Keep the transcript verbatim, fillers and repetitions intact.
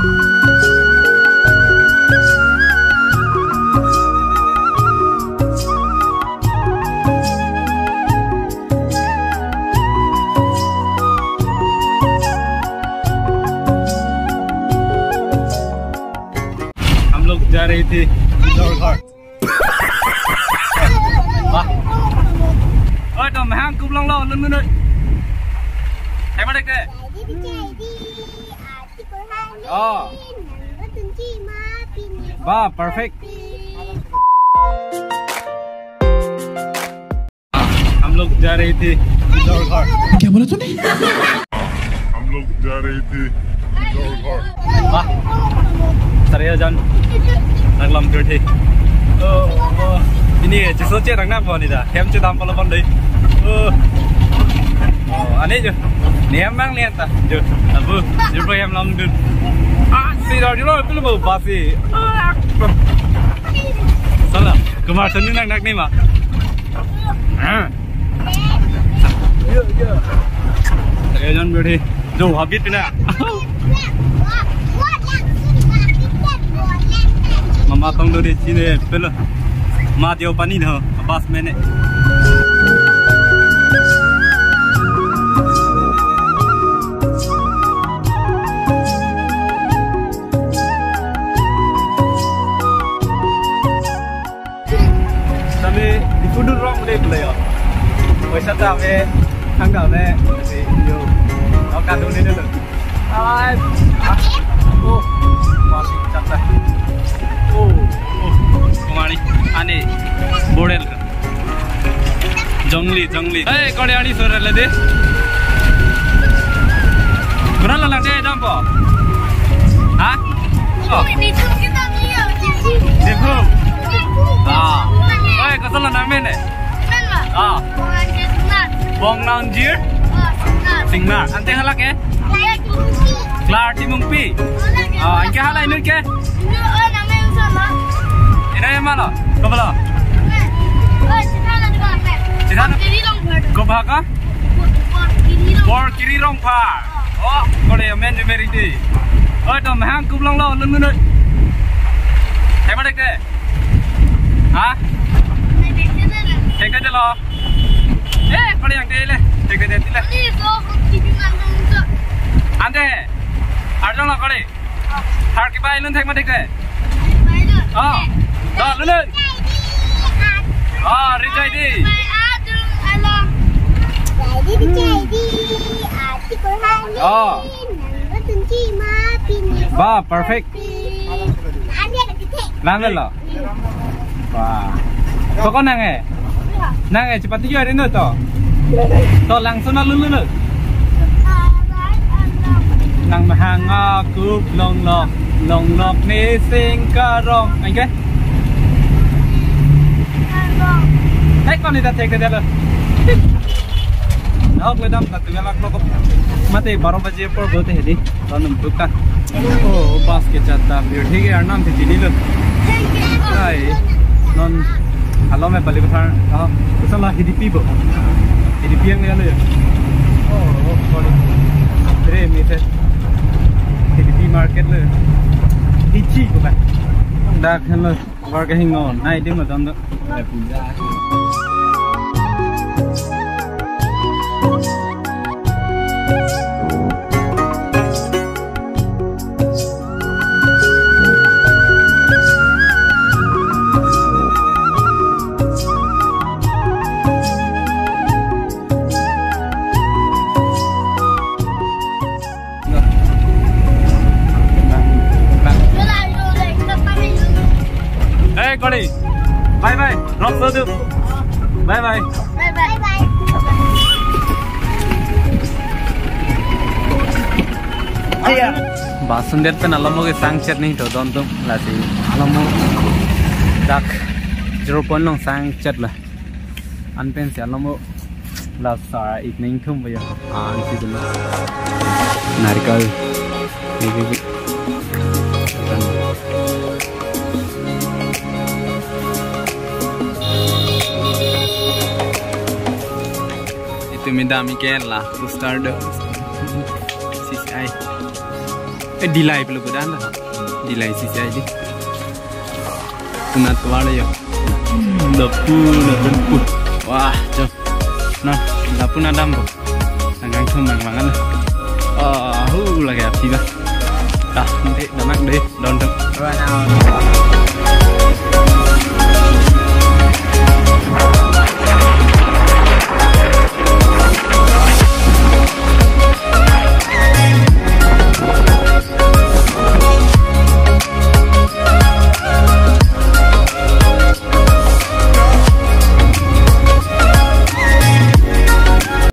हम लोग जा रहे थे इंदौर घाट। Wah. Oi, to mehang kublong lo, lun lun oi. Hai, mana ke? Oh. Ba, perfect. हम लोग जा रहे थे इंदौर घाट। क्या बोला तूने? हम लोग जा रहे थे इंदौर घाट। Wah, sariajon nanglam kerthi. Oh, oh. Ini je soche rang na boni da. Hem chedam polo pon dei. Oh. Oh, ani jo. Ni hem mang ni anta. Jo. Abu, jo hem lam dun. Ah, si dor jo lo, pelu bau basi. Ah. Salam. Kumar senu nang nak ni ma. Ah. Iya, iya. Sariajon beri. Jo, habit na. Mama tong do di sini pelo. Ma dio pani no, bas mene. Tame Diphu dur rong le pule yo. Paisa ta ave, thang ta ave, si yo. Lo ka do ni lo. Ai. Oh. Masih cakta. Oh. Oh. Kemari. Ani. Borel. Jongli, jongli. Hei, kau ni ani sore le de. Kurang lalang de dampo. Ha? Oh. Ini tu kita ni ya, Diphu. Ah. Oi, kosonlo nangmen ne? Ah. Bong Nangjir. Singnar. Ante hala ke? Klar Timungpi. Ah, anke hala inut ke? Inut ma lo? Kopi lo? Chethan. Kopi ka? Borkiri Rongphar. Oh, kore amen je meri di. Oh, to mehang kublong lo, lun lun. Hai, mana ke? Ha? Thekthedet lo. Eh, kore yang tele. Thekthedet tele. Ante. Arjong lo kore. Har kibai lun thek ma thek de. Oh. To lun lun. Oh, rijai di. Oh. Ba, perfect. Nang lo. Wah. Koko nang eh. Nang eh, cepat tiga hari no to. To langsung na lulu lo. Nang mehang akup longlok, longlok ne sing karong. Anke? Thek ko ni ta thekthedet lo. Nok le dam ta tu galak lo ko. Mate baro baje apor bote hedi. Tonum tuka. Oh, bus ke chatta bir thik arnam the chini lo. Ai. Non alo me bali pathar. Ah, kusala Hidipi bo. Hidipi ang ya lo ya. Oh, oh, sorry. Re mi the. Hidipi market lo. Hichi ko ba. Dak han lo. Bar ke hingo. Nai dim lo dam do. Hey, Kori. Bye bye. Rock sodu. Bye bye. Bye bye. Bus sundet pen alomo ke sangchet ni to don tum lasi alomo dak zero point along sangchet la. Anpen si alomo la sa ik ning thum ba ya. An si dun. Narikal. Ini, ini. Itum dam ik la poster do. C C I. Eh, Dillai pulo kedo an ta. Dillai sisi aja. Puna tovar lo yo. Lapu, lapu, lapu. Wah, jo. Nah, lapu na dam bo. Nang kangthum nang mangan. Ah, hu lake api ba. Dah, nanti danak deh, don dong. Run out.